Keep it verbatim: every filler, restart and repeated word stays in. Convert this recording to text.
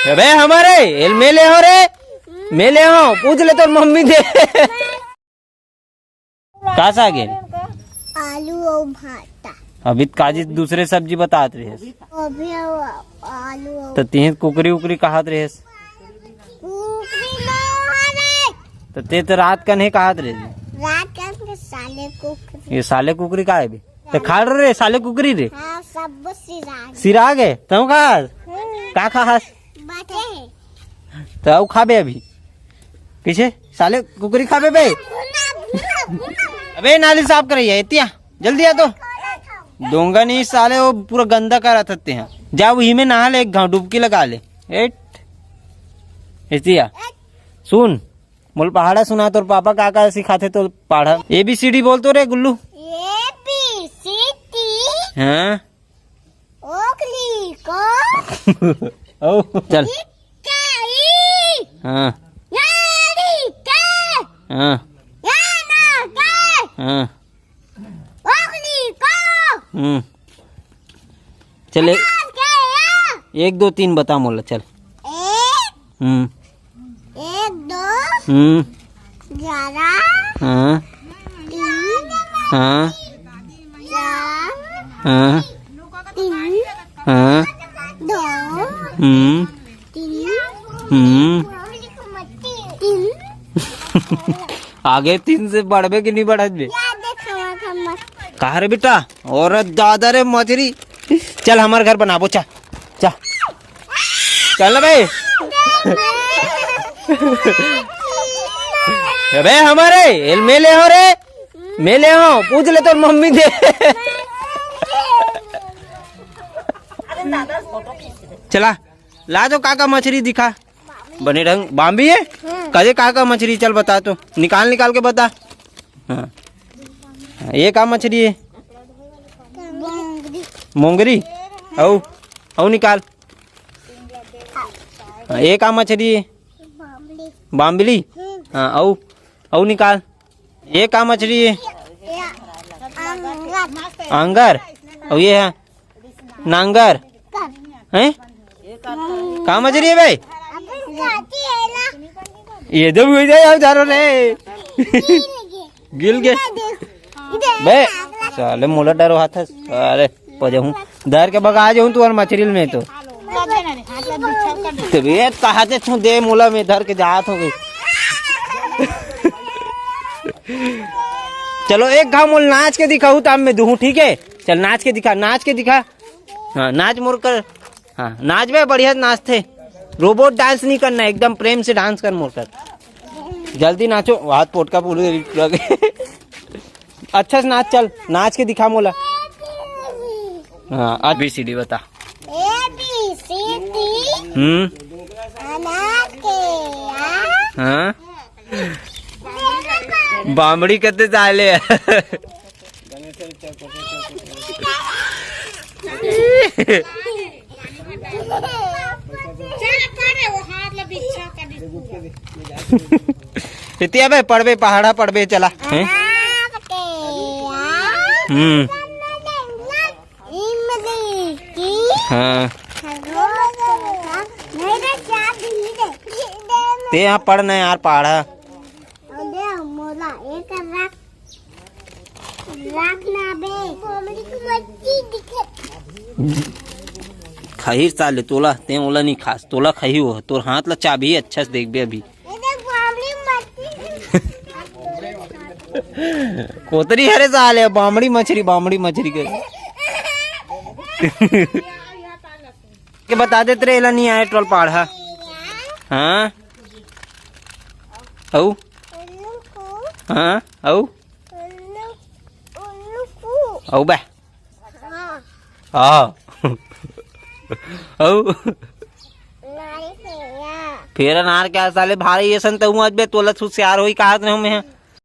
अबे हमारे एल मेले हो रे, मेले हो, पूछ ले तोर मम्मी दे। का साग हे? आलू अउ भाटा। अभी त काजी दूसरे सब्जी बतात रहे। अभी आलू अउ तो तिहे कुकरी उकरी कहत रहे। कुकरी ना रे। तो ते तो रात कन हे कहत रहे। रात कन के साले कुकरी। ये साले कुकरी का हे बे? तो खा रे साले कुकरी रे। हाँ, सब सिरा गे। सिरा गे? तू खास? हम्म। का खास? बचे हे। तो अउ खाबे अभी। पीछे साले कुकरी खाबे बे। भुना, भुना, भुना। अबे नाली साफ करइया, एतिया जल्दी आ तो। दोंगा नहीं साले, वो पूरा गंदा करत हते हैं। जा वही में नहा ले, एक घाव डुबकी लगा ले। एट। एतिया। सुन, मोला पहाड़ा सुना, तोर पापा का का सिखाथे तोर पहाड़ा? ए बी सी डी बोल तो रे गुल्लू। ए बी सी डी। हाँ। ओकली को। ओ, चल। इक्का ई। हाँ। यारी के। हाँ। याना के। हाँ। ओकली को। हम्म। चल, ए-, यार के या। एक, दो, तीन बता मोला, चल। एक। हम्म। एक, दो। हम्म। ग्यारह। हाँ। तीन। हाँ। चार। हाँ। तीन। हाँ। दो। हम्म। तीन। हम्म। तीन। आगे तीन से बढ़बे कि नहीं बढ़त बे? यार देख, हमार, हमार। कहा रे बेटा? और दादा रे मछरी। चल, हमार घर बनाबो, चल। चल ना बे। अबे हमारे एल मेले हो रे, मेले हो, पूछ ले तोर मम्मी दे। चला, ला तो का का मछरी दिखा। बने ढंग बाम्बी हे। कदे का का मछरी, चल बता तो, निकाल निकाल के बता। हाँ, ये का मछरी हे? मोंगरी। अउ, अउ निकाल। हाँ, ये का मछरी हे? बाम्बली। हाँ, अउ, अउ निकाल। ये का मछरी हे? आंगर। अउ ये हे नांगर। हैं? का मछरी हे भाई? ये जब हुई जाए, हम चारों रे। गिल गे। बे, साले मोला डरो हाथ है, साले पजहूं। धर के भगा जाऊं तू और मछरिल में तो। तबीयत कहा से छू दे मोला में धर के जात हो गई। चलो एक घाव मोल नाच के दिखाऊ ताम में दूहूं, ठीक है? चल नाच के दिखा, नाच के दिखा। हाँ, नाच मोर कर। हाँ, नाच बे, बढ़िया नाचथे। रोबोट डांस नहीं करना, एकदम प्रेम से डांस कर मोर कर। जल्दी नाचो, हाथ पोटका पूरे लगे। अच्छा से नाच, चल, नाच के दिखा मोला। हाँ, आज बी सी डी बता। A B C D. हम्म। अनाज के आ। हाँ। बामड़ी कते चाले। इतिया बे पढ़बे, पहाड़ा पढ़बे, चला। हैं? हम्म। हाँ। ते यहाँ पढ़ना यार, पहाड़ा। मोला एक रख, रख ना बे। हमरी को मच्छी दिखे। खही साले तोला, ते ओला नहीं खास, तोला खही हो, तोर हाथ ला चाबही अच्छा से देखबे अभी। ये देख, बामड़ी मच्छी। कोतरी हरे साले, बामड़ी मछरी, बामड़ी मछरी के। के बता देत रे, एला नहीं आए टोल पहाड़ा। हाँ। अउ? हाँ, अउ? अउ बे? हाँ। अउ? फेर अनार के साले भारी असन त हुआ बे, तोला सुसियार होई कहत रहूं मैं।